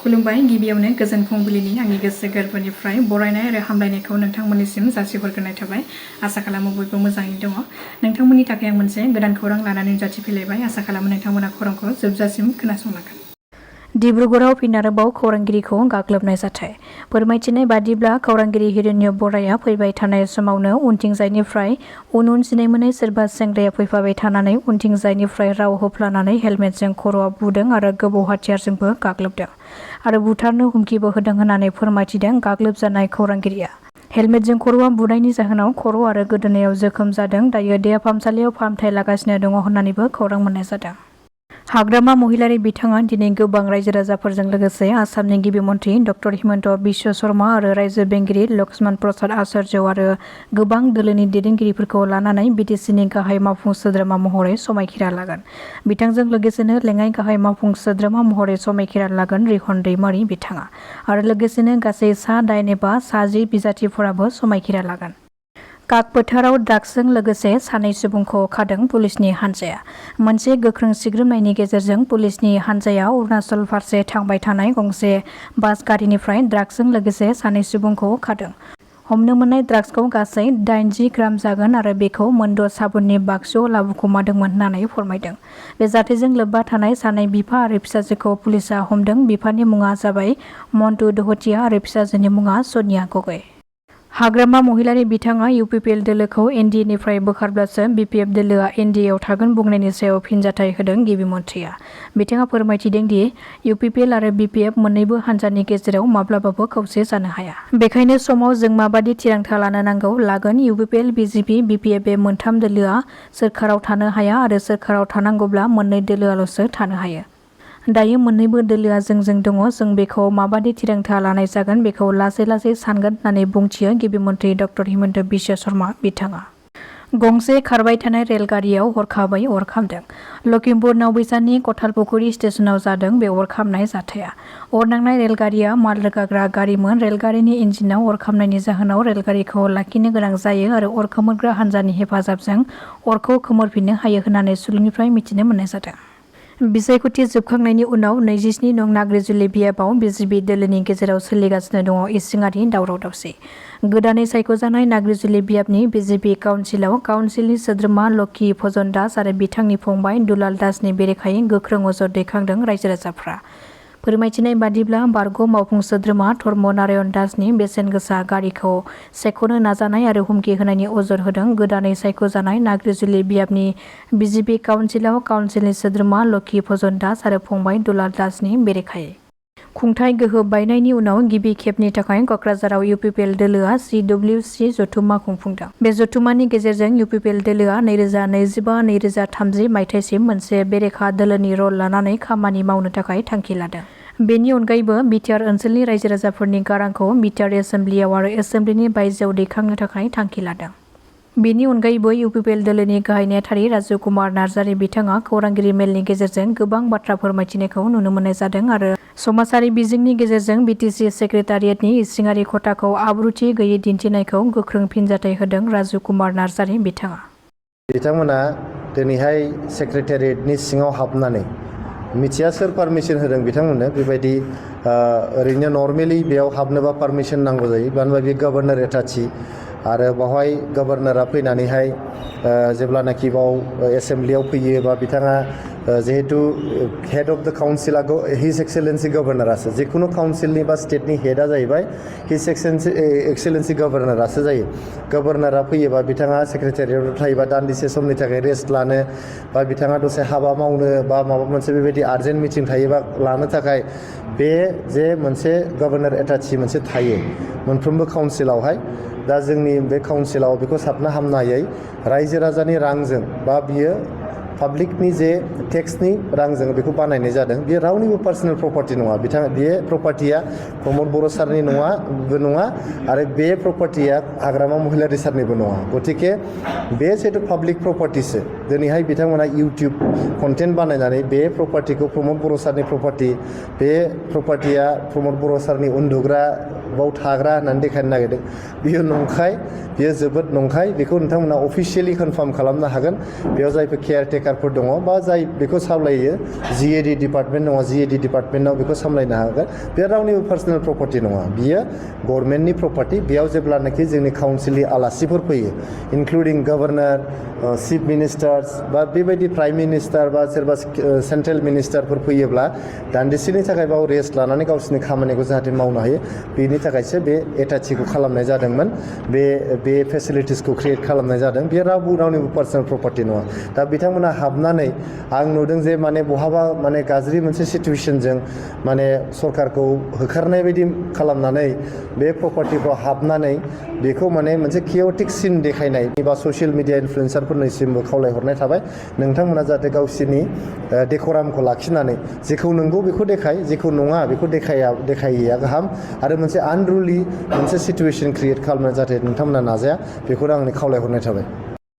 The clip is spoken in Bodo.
खुलुमबाय गिबियावनो गोजोन फुंबिलिनि आंनि गोसो गोरबोनिफ्राय बरायनाय आरो हामलायनायखौ नोंथांमोननिसिम जासिहरग्रोनाय थाबाय। आसा खालामो बयबो मोजाङै दङ। नोंथांमोननि थाखाय आं मोनसे गोदान खौरां लानानै नुजाथिफैलायबाय। आसा खालामो नोंथांमोना खौरांखौ जोबजासिम खोनासंलांगोन। डिब्रुगड़आव फिन आरोबाव खौरांगिरिखौ गाग्लोबनाय जाथाय। फोरमायथिनाय बादिब्ला खौरांगिरि हिरण्य बराया फैबाय थानाय समावनो उनथिंजायनिफ्राय उन सिनाय मोनै सोरबा सेंग्राया फैफाबाय थानानै उनथिंजायनिफ्राय राव होफ्लानानै हेलमेटजों खर'आव बुदों आरो गोबौ हाथियारजोंबो गाग्लोबदों आरो बुथारनो हुमखिबो होदों होननानै फोरमायथिदों गाग्लोबजानाय खौरांगिरिया। हेलमेटजों खर'आव बुनायनि जाहोनाव खर' आरो गोदोनायाव जोखोम जादों। दायो देहा फाहामसालियाव फाहामथाय लागासिनो दङ होननानैबो खौरां मोननाय जादों। हाग्रामा महिलारी बिथाङा दिनै गोबां रायजो राजाफोरजों लोगोसे आसामनि गिबि मन्त्रि डक्टर हिमन्त बिश्व शर्मा आरो रायजो बेंगिरि लक्ष्मण प्रसाद आचार्य आरो गोबां दोलोनि दैदेनगिरिफोरखौ लानानै बिटिसिनि गाहाय मावफुं सोद्रोमा महरै समायखिरा लागोन। बिथांजों लोगोसेनो लेङाइ गाहाय मावफुं सोद्रोमा महरै समायखिरा लागोन रिहन दैमारी बिथाङा आरो लोगोसेनो गासै सा-8 एबा सा-10 बिजाथिफोराबो समायखिरा लागोन। काकफोथाराव ड्राग्सजों लोगोसे सानै सुबुंखौ खादों पुलिसनि हान्जाया। मोनसे गोख्रों सिग्रोमनायनि गेजेरजों पुलिसनि हान्जाया अरुणाचल फारसे थांबाय थानाय गंसे बास गारिनिफ्राय ड्राग्सजों लोगोसे सानै सुबुंखौ खादों। हमनो मोननाय ड्राग्सखौ गासै 80 ग्राम जागोन आरो बेखौ मोनद' साबुननि बाक्सुआव लाबोखुमादोंमोन होननानै फोरमायदों। बे जाथायजों लोब्बा थानाय सानै बिफा आरो फिसाजोखौ पुलिसआ हमदों। बिफानि मुङा जाबाय मन्टु दहतिया आरो फिसाजोनि मुङा सनिया गगৈ। हाग्रामा महिलारी बिथाङा UPPL दोलोखौ NDA-निफ्राय बोखारब्लासो BPF दोलोआ NDA-आव थागोन बुंनायनि सायाव फिनजाथाय होदों गिबि मन्थ्रिया। बिथाङा फोरमायथिदों दि UPPL आरो BPF मोन्नैबो हान्जानि गेजेराव माब्लाबाबो खौसे जानो हाया। बेखायनो समाव जों माबादि थिरांथा लानो नांगौ लागोन। UPPL, BJP, BPF बे मोनथाम दोलोआ सोरखाराव थानो हाया आरो सोरखाराव थानांगौब्ला मोननै दोलोआल'सो थानो हायो। दायो मोन्नैबो दोलोआ जोंजों दङ। जों बेखौ माबादि थिरांथा लानाय जागोन बेखौ लासै लासै सानगोन होननानै बुंथियो गिबि मन्थ्रि डक्टर हिमन्त बिश्व शर्मा बिथाङा। गंसे खारबाय थानाय रेलगारियाव हरखाबै अर खामदों। लखिमपुर नावबैसानि कथालपुखुरि स्टेशनाव जादों बे अर खामनाय जाथाया। अर नांनाय रेलगारिया माल रोगाग्रा गारिमोन। रेलगारिनि इन्जिनाव अर खामनायनि जाहोनाव रेलगारिखौ लाखिनो गोनां जायो आरो अर खोमोरग्रा हान्जानि हेफाजाबजों अरखौ खोमोरफिननो हायो होननानै सुलुंनिफ्राय मिथिनो मोननाय जादों। बिसायख'थि जोबखांनायनि उनाव 27 नं नाग्रिजुलि बियाबाव BJP दोलोनि गेजेराव सोलिगासिनो दङ इसिङारि दावराव-दावसि। गोदानै सायख'जानाय नाग्रिजुलि बियाबनि BJP काउन्सिलाव काउन्सिलनि सोद्रोमा लक्ष्मी भजन दास आरो बिथांनि फंबाय दुलाल दासनि बेरेखायै गोख्रों अजद दैखांदों रायजो राजाफ्रा। फोरमायथिनाय बादिब्ला बारग' मावफुं सोद्रोमा धर्म नारायण दासनि बेसेन गोसा गारिखौ सेख'नो नाजानाय आरो हुमखि होनायनि अजद होदों। गोदानै सायख'जानाय नाग्रिजुलि बियाबनि BJP काउन्सिलाव काउन्सिलनि सोद्रोमा लक्ष्मी भजन दास आरो फंबाय दुलाल दासनि बेरेखायै। खुंथाय गोहो बायनायनि उनाव गिबि खेबनि थाखाय क'क्राझाराव UPPL दोलोआ CWC जथुम्मा खुंफुंदों। बे जथुम्मानि गेजेरजों UPPL दोलोआ 2025-2030 मायथाइसिम मोनसे बेरेखा दोलोनि रल लानानै खामानि मावनो थाखाय थांखि लादों। बेनि अनगायैबो बिटिआर ओनसोलनि रायजो राजाफोरनि गारांखौ बिटिआर एसेम्ब्लियाव आरो एसेम्ब्लिनि बायजोआव दैखांनो थाखाय थांखि लादों। बेनि अनगायैबो UPPL दोलोनि गाहाय नेहाथारि राजु कुमार नार्जारि बिथाङा खौरांगिरि मेलनि गेजेरजों गोबां बाथ्रा फोरमायथिनायखौ नुनो मोननाय जादों आरो समाजारि बिजोंनि गेजेरजों BTC सेक्रेटारियेटनि इसिङारि खथाखौ आब्रुथि गैयै दिन्थिनायखौ गोख्रों फिनजाथाय होदों राजु कुमार नार्जारि बिथाङा। बिथांमोना दिनैहाय सेक्रेटारियेटनि सिङाव हाबनानै मिथिया सोर पारमिसन होदों बिथांमोननो बेबायदि ओरैनो नर्मेलि बेयाव हाबनोबा पारमिसन नांगौ जायो। मानो होनबा बे गभर्नर एटाची आरो बावहाय गभर्नरा फैनानैहाय जेब्लानाखि बाव एसेम्ब्लियाव फैयो बा बिथाङा जिहेतु हेड अफ द काउन्सिला हिज एक्सेलेन्सि गभर्नरासो जिखुनु काउन्सिलनि बा स्टेटनि हेडआ जाहैबाय हिज एक्सेलेन्सि गभर्नरासो जायो। गभर्नरा फैयोबा बिथाङा सेक्रेटारियेटआव थायोबा दान्दिसे समनि थाखाय रेस्ट लानो बा बिथाङा दसे हाबा मावनो बा माबा मोनसे बेबायदि आर्जेन्ट मिटिं थायोबा लानो थाखाय बे जे मोनसे गभर्नर एटाची मोनसे थायो मोनफ्रोमबो काउन्सिलावहाय। दा जोंनि बे काउन्सिलाव बेखौ साबना हामनायै रायजो राजानि रांजों बा बियो पाब्लिकनि जे टेक्सनि रांजों बेखौ बानायनाय जादों। बेयो रावनिबो पार्सनेल प्रपार्टि नङा। बिथाङा बे प्रपार्टिया प्रमद बर' सारनि नङा आरो बे प्रपार्टिया हाग्रामा महिलारी सारनिबो नङा। गतिके बे जिहेतु पाब्लिक प्रपार्टिसो दिनैहाय बिथांमोना इउटिउब कन्टेन्ट बानायनानै बे प्रपार्टिखौ प्रमद बर' सारनि प्रपार्टि बे प्रपार्टिया प्रमद बर' सारनि उन्दुग्रा बाव थाग्रा होननानै देखायनो नागिरदों बियो नंखाय बियो जोबोद नंखाय बेखौ नोंथांमोना अफिसियेलि कनफार्म खालामनो हागोन बेयाव जायफोर केयारटेकारफोर दङ बा जाय बेखौ सामलायो जिएडि डिपार्टमेन्ट दङ जिएडि डिपार्टमेन्टआव बेखौ सामलायनो हागोन बे रावनिबो पार्सनेल प्रपार्टि नङा बियो गभर्नमेन्टनि प्रपार्टि बेयाव जेब्लानाखि जोंनि काउन्सिलनि आलासिफोर फैयो इनक्लुडिं गभर्नर चिफ मिनिस्टार्स बा बेबायदि प्राइम मिनिस्टार बा सोरबा सेन्ट्रेल मिनिस्टारफोर फैयोब्ला दान्दिसेनि थाखाय बाव रेस्ट लानानै गावसोरनि खामानिखौ जाहाथे मावनो हायो बेनि थाखायसो बे एटाचिखौ खालामनाय जादोंमोन बे फेसिलिटिसखौ क्रिएट खालामनाय जादों बे रावनिबो पार्सनेल प्रपार्टि नङा दा बिथांमोना हाबनानै आं नुदों जे माने बहाबा माने गाज्रि मोनसे सिचुएसनजों माने सरकारखौ होखारनाय बायदि खालामनानै बे प्रपार्टिफ्राव हाबनानै बेखौ माने मोनसे कियटिक सिन देखायनाय बा ससियेल मिडिया इनफ्लुएन्सारफोरनिसिमबो खावलायहरनाय थाबाय नोंथांमोना जाहाथे गावसोरनि डेक'रामखौ लाखिनानै जेखौ नंगौ बेखौ देखाय जेखौ नङा बेखौ देखायैया गाहाम आरो मोनसे आनरुलि मोनसे सिचुएसन क्रिएट खालामनो जाहाथे नोंथांमोना नाजाया बेखौनो आंनि खावलायहरनाय थाबाय